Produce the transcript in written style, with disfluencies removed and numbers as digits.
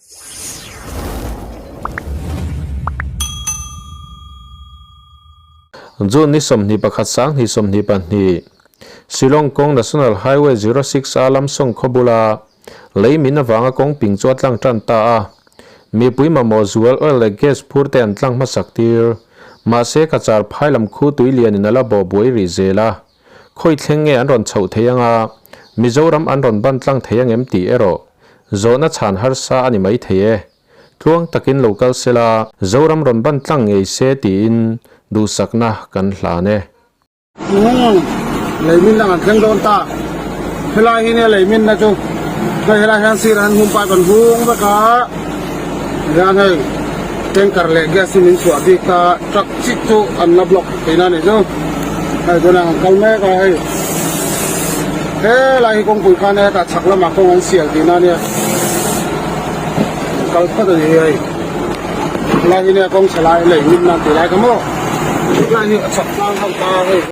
June ni 21 2022 Shillong kawng National Highway 06 a Lamsawng khaw bula lei min avanga kawng ping chu a tlang tan ta a. Mipui mamawh zual oil leh gas phur te an tlang hmasak tir. Mahse Cachar phai lam khu tui lianin a la bawh buai rih zel a. Khawi thleng nge an rawn chhoh thei anga Mizoram an rawn ban tlang thei angem tih erawh zawhna chhan harsa a ni mai thei e. Tluang takin lo kal sela Zoram rawn ban tlang ngei se tiin duhsakna kan hlan e. Umm, leimin dang an thleng dawn ta. Helai hi nia leimin na chu. Hei helai hian sirah hian hum pipe an hung vek a. Hian hei tanker leh gas hi min chhuah bik ta. Truck chik chu an la block theihna a nih chu. Hei tunah an kal mek a hei. Helai hi kawngpui khan hetah chhak lamah kawng an sial tihna a nia. An kal phawt a ni hei. Helai hi nia kawng chhe lai leimin nan tih lai kha maw. Helai hi a chhak tlang ho ta hei.